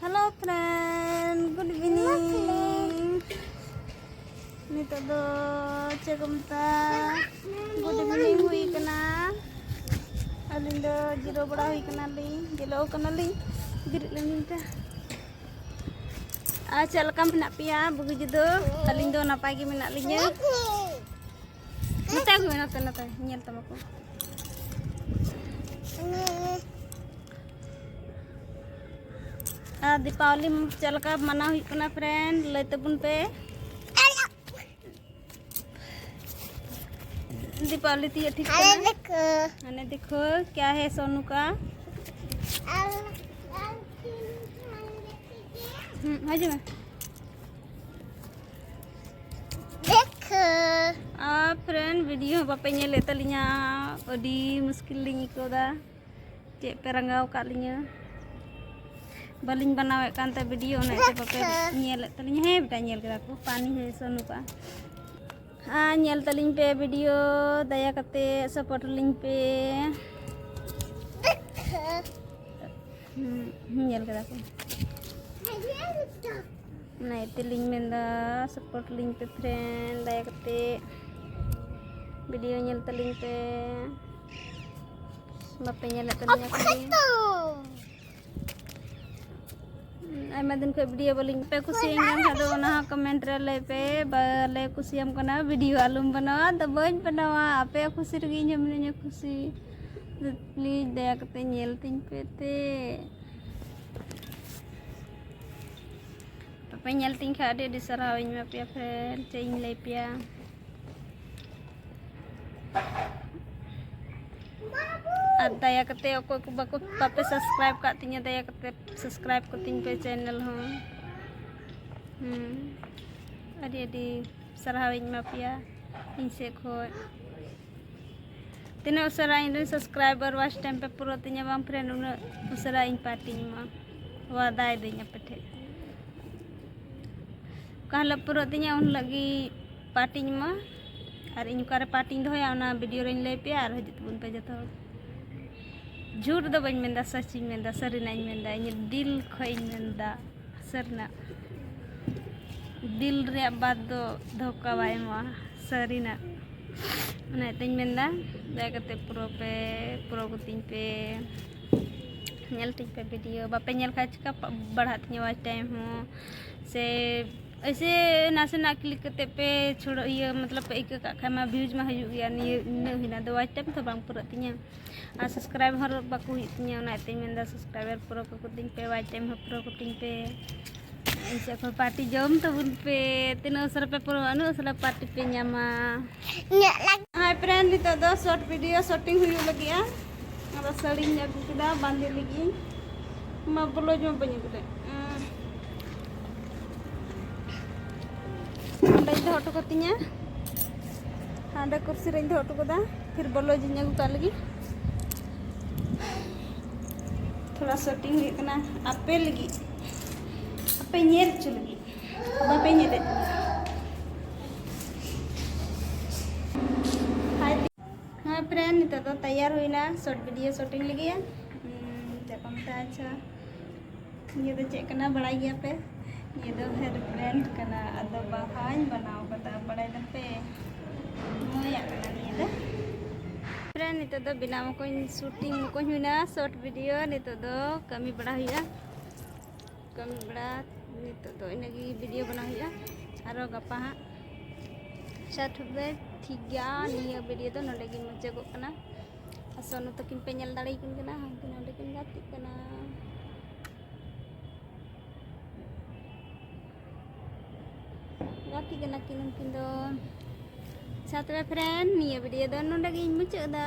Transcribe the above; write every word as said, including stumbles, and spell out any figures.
Hello friend, good evening. ᱱᱤᱛᱚᱜ ᱫᱚ ᱪᱮᱫ ᱠᱚ ᱢᱮᱛᱟᱜᱼᱟ, good evening ᱦᱩᱭ ᱠᱟᱱᱟ᱾ ᱟᱹᱞᱤᱧ ᱫᱚ ᱡᱤᱨᱟᱹᱣ ᱵᱟᱲᱟ ᱦᱩᱭ ᱠᱟᱱᱟᱞᱤᱧ, ᱡᱤᱨᱟᱹᱣ ᱠᱟᱱᱟᱞᱤᱧ᱾ ᱵᱮᱨᱮᱫ ᱞᱮᱱ ᱜᱤᱧ ᱛᱮ᱾ ᱟᱨ ᱪᱮᱫ ᱞᱮᱠᱟ ᱢᱮᱱᱟᱜ ᱯᱮᱭᱟ ᱵᱩᱜᱤ ᱡᱩᱫᱟᱹ? ᱟᱹᱞᱤᱧ ᱫᱚ ᱱᱟᱯᱟᱭ ᱜᱮ ᱢᱮᱱᱟᱜ ᱞᱤᱧᱟᱹ᱾ ᱱᱚᱛᱮ ᱟᱹᱜᱩᱭ ᱢᱮ, ᱱᱚᱛᱮ, ᱱᱚᱛᱮ ᱧᱮᱞ ᱛᱟᱢᱟ ᱠᱚ᱾ ᱟᱨ ᱫᱤᱯᱟᱵᱚᱞᱤ ᱪᱮᱫ ᱞᱮᱠᱟ ᱢᱟᱱᱟᱣ ᱦᱩᱭᱩᱜ ᱠᱟᱱᱟ friend, ᱞᱟᱹᱭ ᱛᱟᱵᱚᱱ ᱯᱮ᱾ ᱫᱤᱯᱟᱵᱚᱞᱤ ᱛᱤᱭᱟᱹᱜ ᱴᱷᱤᱠ ᱠᱟᱱᱟ᱾ ᱢᱟᱱᱮ ᱫᱮᱠᱷᱳ ᱠᱭᱟ ᱦᱮ ᱥᱳᱱᱩ ᱠᱟ᱾ ᱦᱩᱸ, ᱦᱤᱡᱩᱜ ᱢᱮ᱾ ᱟᱨ friend, video ᱦᱚᱸ ᱵᱟᱯᱮ ᱧᱮᱞᱮᱫ ᱛᱟᱹᱞᱤᱧᱟ, ᱟᱹᱰᱤ ᱢᱩᱥᱠᱤᱞ ᱞᱤᱧ ᱟᱹᱭᱠᱟᱹᱣᱫᱟ᱾ ᱪᱮᱫ ᱯᱮ ᱨᱟᱸᱜᱟᱣ ᱟᱠᱟᱫ ᱞᱤᱧᱟᱹ? ᱵᱟᱹᱞᱤᱧ ᱵᱮᱱᱟᱣᱮᱫ ᱠᱟᱱ ᱛᱟᱦᱮᱸ video, ᱚᱱᱟ ᱤᱭᱟᱹᱛᱮ ᱵᱟᱯᱮ ᱧᱮᱞᱮᱫ ᱛᱟᱹᱞᱤᱧᱟ᱾ ᱦᱮᱸ ᱵᱮᱴᱟ, ᱧᱮᱞ ᱠᱮᱫᱟ ᱠᱚ, ᱯᱟᱱᱤ ᱦᱮ ᱥᱳᱱᱩ ᱠᱟ᱾ ᱟᱨ ᱧᱮᱞ ᱛᱟᱹᱞᱤᱧ ᱯᱮ video, ᱫᱟᱭᱟ ᱠᱟᱛᱮ support ᱞᱤᱧ ᱯᱮ᱾ ᱦᱩᱸ, ᱧᱮᱞ ᱠᱮᱫᱟ ᱠᱚ᱾ ᱚᱱᱟ ᱤᱭᱟᱹᱛᱮ ᱞᱤᱧ ᱢᱮᱱᱫᱟ, support ᱞᱤᱧ ᱯᱮ friend, ᱫᱟᱭᱟ ᱠᱟᱛᱮ video ᱧᱮᱞ ᱛᱟᱹᱞᱤᱧ ᱯᱮ᱾ ᱵᱟᱯᱮ ᱧᱮᱞᱮᱫ ᱛᱟᱹᱞᱤᱧᱟ ᱠᱷᱟᱹᱞᱤ᱾ ᱟᱭᱢᱟ ᱫᱤᱱ ᱠᱷᱚᱱ video ᱵᱟᱹᱞᱤᱧ, ᱯᱮ ᱠᱩᱥᱤᱭᱟᱹᱧ ᱠᱟᱱ ᱠᱷᱟᱱ ᱫᱚ ᱚᱱᱟ ᱦᱚᱸ comment ᱨᱮ ᱞᱟᱹᱭ ᱯᱮ, ᱵᱟᱞᱮ ᱠᱩᱥᱤᱭᱟᱢ ᱠᱟᱱᱟ, video ᱟᱞᱚᱢ ᱵᱮᱱᱟᱣᱟ᱾ ᱟᱫᱚ ᱵᱟᱹᱧ ᱵᱮᱱᱟᱣᱟ, ᱟᱯᱮᱭᱟᱜ ᱠᱩᱥᱤ ᱨᱮᱜᱮ ᱤᱧ ᱦᱚᱸ ᱢᱤᱱᱟᱹᱧᱟ ᱠᱩᱥᱤ᱾ Please ᱫᱟᱭᱟ ᱠᱟᱛᱮ ᱧᱮᱞ ᱛᱤᱧ ᱯᱮ ᱛᱮ᱾ ᱟᱯᱮ ᱧᱮᱞ ᱛᱤᱧ ᱠᱷᱟᱱ ᱟᱹᱰᱤ ᱟᱹᱰᱤ ᱥᱟᱨᱦᱟᱣ ᱤᱧ ᱮᱢᱟ ᱯᱮᱭᱟ friend, ᱪᱮᱫ ᱤᱧ ᱞᱟᱹᱭ ᱯᱮᱭᱟ᱾ ᱟᱨ ᱫᱟᱭᱟ ᱠᱟᱛᱮ ᱚᱠᱚᱭ ᱠᱚ ᱵᱟᱠᱚ, ᱵᱟᱯᱮ subscribe ᱠᱟᱜ ᱛᱤᱧᱟᱹ, ᱫᱟᱭᱟ ᱠᱟᱛᱮ subscribe ᱠᱟᱹᱛᱤᱧ ᱯᱮ channel ᱦᱚᱸ᱾ ᱦᱩᱸ, ᱟᱹᱰᱤ ᱟᱹᱰᱤ ᱥᱟᱨᱦᱟᱣ ᱤᱧ ᱮᱢᱟ ᱯᱮᱭᱟ ᱤᱧ ᱥᱮᱫ ᱠᱷᱚᱱ᱾ ᱛᱤᱱᱟᱹᱜ ᱩᱥᱟᱹᱨᱟ ᱤᱧ ᱨᱮᱱ subscriber watch time ᱯᱮ ᱯᱩᱨᱟᱹᱜ ᱛᱤᱧᱟᱹ ᱵᱟᱝ friend, ᱩᱱᱟᱹᱜ ᱩᱥᱟᱹᱨᱟ ᱤᱧ part ᱤᱧ ᱮᱢᱟ᱾ ᱣᱟᱫᱟᱭ ᱫᱟᱹᱧ ᱟᱯᱮ ᱴᱷᱮᱱ᱾ ᱚᱠᱟ ᱦᱤᱞᱳᱜ ᱯᱩᱨᱟᱹᱜ ᱛᱤᱧᱟᱹ, ᱩᱱ ᱦᱤᱞᱳᱜ ᱜᱮ part ᱤᱧ ᱮᱢᱟ᱾ ᱟᱨ ᱤᱧ ᱚᱠᱟᱨᱮ part ᱤᱧ ᱫᱚᱦᱚᱭᱟ, ᱚᱱᱟ video ᱨᱮᱧ ᱞᱟᱹᱭ ᱯᱮᱭᱟ᱾ ᱟᱨ ᱦᱤᱡᱩᱜ ᱛᱟᱵᱚᱱ ᱯᱮ ᱡᱚᱛᱚ ᱦᱚᱲ᱾ ᱡᱷᱩᱴ ᱫᱚ ᱵᱟᱹᱧ ᱢᱮᱱᱫᱟ, ᱥᱟᱹᱪᱤᱧ ᱢᱮᱱᱫᱟ, ᱥᱟᱹᱨᱤᱱᱟᱜ ᱤᱧ ᱢᱮᱱᱫᱟ, ᱤᱧᱟᱹᱜ ᱫᱤᱞ ᱠᱷᱚᱱ ᱤᱧ ᱢᱮᱱᱫᱟ, ᱥᱟᱹᱨᱤᱱᱟᱜ᱾ ᱫᱤᱞ ᱨᱮᱭᱟᱜ ᱵᱟᱛ ᱫᱚ ᱫᱷᱳᱠᱟ ᱵᱟᱭ ᱮᱢᱚᱜᱼᱟ, ᱥᱟᱹᱨᱤᱱᱟᱜ᱾ ᱚᱱᱟ ᱤᱭᱟᱹᱛᱮᱧ ᱢᱮᱱᱫᱟ, ᱫᱟᱭᱟ ᱠᱟᱛᱮ ᱯᱩᱨᱟᱹ ᱯᱮ, ᱯᱩᱨᱟᱹ ᱠᱚᱛᱤᱧ ᱯᱮ, ᱧᱮᱞ ᱛᱤᱧ ᱯᱮ ᱵᱷᱤᱰᱤᱭᱳ᱾ ᱵᱟᱯᱮ ᱧᱮᱞ ᱠᱷᱟᱡ ᱪᱤᱠᱟ ᱯᱟ-, ᱵᱟᱲᱦᱟᱜ ᱛᱤᱧᱟᱹ ᱣᱟᱪ ᱴᱟᱭᱤᱢ ᱦᱚᱸ, ᱥᱮ ᱮᱭᱥᱮ ᱱᱟᱥᱮᱱᱟᱜ ᱠᱞᱤᱠ ᱠᱟᱛᱮ ᱯᱮ ᱪᱷᱩᱲᱟᱹ ᱤᱭᱟᱹ, ᱢᱚᱛᱞᱚᱵ ᱯᱮ ᱟᱹᱭᱠᱟᱹ ᱠᱟᱜ ᱠᱷᱟᱡ ᱢᱟ, ᱵᱷᱤᱭᱩᱡᱽ ᱢᱟ ᱦᱤᱡᱩᱜ ᱜᱮᱭᱟ, ᱱᱤᱭᱟᱹ ᱱᱤᱱᱟᱹᱜ ᱦᱩᱭᱱᱟ, ᱟᱫᱚ ᱣᱟᱪ ᱴᱟᱭᱤᱢ ᱛᱚ ᱵᱟᱝ ᱯᱩᱨᱟᱹᱜ ᱛᱤᱧᱟᱹ᱾ ᱟᱨ ᱥᱟᱵᱥᱠᱨᱟᱭᱵᱟᱨ ᱦᱚᱸ ᱵᱟᱠᱚ ᱦᱩᱭᱩᱜ ᱛᱤᱧᱟᱹ, ᱚᱱᱟ ᱤᱭᱟᱹᱛᱮᱧ ᱢᱮᱱᱫᱟ ᱥᱟᱵᱥᱠᱨᱟᱭᱵᱟᱨ ᱯᱩᱨᱟᱹ ᱠᱟᱠᱚ ᱛᱤᱧ ᱯᱮ, ᱣᱟᱪ ᱴᱟᱭᱤᱢ ᱦᱚᱸ ᱯᱩᱨᱟᱹ ᱠᱟᱹᱛᱤᱧ ᱯᱮ᱾ ᱤᱧ ᱥᱮᱫ ᱠᱷᱚᱱ ᱯᱟᱨᱴᱤ ᱡᱚᱢ ᱛᱟᱵᱚᱱ ᱯᱮ, ᱛᱤᱱᱟᱹᱜ ᱩᱥᱟᱹᱨᱟ ᱯᱮ ᱯᱩᱨᱟᱹᱣᱟ ᱩᱱᱟᱹᱜ ᱩᱥᱟᱹᱨᱟ ᱯᱟᱨᱴᱤ ᱯᱮ ᱧᱟᱢᱟ᱾ ᱤᱧᱟᱹᱜ ᱞᱟᱜ- ᱦᱟᱭ ᱯᱷᱨᱮᱱᱰ, ᱱᱤᱛᱚᱜ ᱫᱚ ᱥᱚᱨᱴ ᱵᱷᱤᱰᱤᱭᱳ ᱥᱩᱴᱤᱝ ᱦᱩᱭᱩᱜ ᱞᱟᱹᱜᱤᱫᱼᱟ᱾ ᱟᱫᱚ ᱥᱟᱹᱲᱤᱧ ᱟᱹᱜᱩ ᱠᱮᱫᱟ ᱵᱟᱸᱫᱮ ᱞᱟᱹᱜᱤᱫ᱾ ᱢᱟ ᱵᱞᱟᱣᱩᱡᱽ ᱢᱟ ᱵᱟᱹᱧ ᱟᱹᱜᱩ ᱞᱮᱫ᱾ ᱩᱸ᱾ ᱚᱸᱰᱮᱧ ᱫᱚᱦᱚ ᱦᱚᱴᱚ ᱠᱟᱹᱛᱤᱧᱟ, ᱦᱟᱸᱰᱮ ᱠᱩᱨᱥᱤ ᱨᱮᱧ ᱫᱚᱦᱚ ᱦᱚᱴᱚ ᱠᱟᱫᱟ᱾ ᱯᱷᱤᱨ ᱵᱞᱟᱣᱩᱡᱽ ᱤᱧ ᱟᱹᱜᱩ ᱠᱟᱜ ᱞᱟᱹᱜᱤᱫ᱾ ᱛᱷᱚᱲᱟ ᱥᱩᱴᱤᱝ ᱦᱩᱭᱩᱜ ᱠᱟᱱᱟ ᱟᱯᱮ ᱞᱟᱹᱜᱤᱫ, ᱟᱯᱮ ᱧᱮᱞ ᱦᱚᱪᱚ ᱞᱟᱹᱜᱤᱫ᱾ ᱵᱟᱯᱮ ᱧᱮᱞᱮᱫ ᱛᱤᱧᱟᱹ? ᱦᱟᱭ᱾ ᱦᱮᱸ ᱯᱷᱨᱮᱱᱰ, ᱱᱤᱛᱚᱜ ᱫᱚ ᱛᱮᱭᱟᱨ ᱦᱩᱭᱱᱟ ᱥᱚᱨᱴ ᱵᱷᱤᱰᱤᱭᱳ ᱥᱩᱴᱤᱝ ᱞᱟᱹᱜᱤᱫ᱾ ᱩᱸ, ᱪᱮᱫ ᱠᱚ ᱢᱮᱛᱟᱜᱼᱟ? ᱟᱪᱪᱷᱟ, ᱱᱤᱭᱟᱹ ᱫᱚ ᱪᱮᱫ ᱠᱟᱱᱟ ᱵᱟᱲᱟᱭ ᱜᱮᱭᱟ ᱯᱮ? ᱱᱤᱭᱟᱹ ᱫᱚ ᱦᱮᱭᱟᱨ ᱵᱮᱱᱰ ᱠᱟᱱᱟ, ᱟᱫᱚ ᱵᱟᱦᱟᱧ ᱵᱮᱱᱟᱣ ᱠᱟᱫᱟ, ᱵᱟᱲᱟᱭ ᱫᱟᱯᱮ? ᱢᱚᱭᱟᱜ ᱠᱟᱱᱟ ᱱᱤᱭᱟᱹ ᱫᱚ᱾ ᱯᱷᱨᱮᱱᱰ, ᱱᱤᱛᱚᱜ ᱫᱚ ᱵᱮᱱᱟᱣ ᱢᱚᱠᱚᱧ, ᱥᱩᱴᱤᱝ ᱢᱚᱠᱚᱧ ᱦᱩᱭᱱᱟ ᱥᱚᱨᱴ ᱵᱷᱤᱰᱤᱭᱳ᱾ ᱱᱤᱛᱚᱜ ᱫᱚ ᱠᱟᱹᱢᱤ ᱵᱟᱲᱟ ᱦᱩᱭᱩᱜᱼᱟ, ᱠᱟᱹᱢᱤ ᱵᱟᱲᱟ᱾ ᱱᱤᱛᱚᱜ ᱫᱚ ᱤᱱᱟᱹᱜᱮ ᱵᱷᱤᱰᱤᱭᱳ ᱵᱮᱱᱟᱣ ᱦᱩᱭᱩᱜᱼᱟ, ᱟᱨᱚ ᱜᱟᱯᱟ ᱦᱟᱸᱜ᱾ ᱟᱪᱪᱷᱟ, ᱛᱚᱵᱮ ᱴᱷᱤᱠ ᱜᱮᱭᱟ, ᱱᱤᱭᱟᱹ ᱵᱷᱤᱰᱤᱭᱳ ᱫᱚ ᱱᱚᱸᱰᱮ ᱜᱮ ᱢᱩᱪᱟᱹᱫᱚᱜ ᱠᱟᱱᱟ᱾ ᱟᱨ ᱥᱚᱱᱩ ᱛᱟᱹᱠᱤᱱ ᱯᱮ ᱧᱮᱞ ᱫᱟᱲᱮᱭᱟᱠᱤᱱ ᱠᱟᱱᱟ, ᱦᱟᱱᱛᱮ ᱱᱟᱸᱰᱮ ᱠᱤᱱ ᱜᱟᱛᱮᱜ ᱠᱟᱱᱟ᱾ ᱜᱟᱛᱮᱜ ᱠᱟᱱᱟ ᱠᱤᱱ ᱩᱱᱠᱤᱱ ᱫᱚ᱾ ᱟᱪᱪᱷᱟ ᱛᱚᱵᱮ ᱯᱷᱨᱮᱱᱰ, ᱱᱤᱭᱟᱹ ᱵᱷᱤᱰᱤᱭᱳ ᱫᱚ ᱱᱚᱸᱰᱮ ᱜᱤᱧ ᱢᱩᱪᱟᱹᱫ ᱮᱫᱟ᱾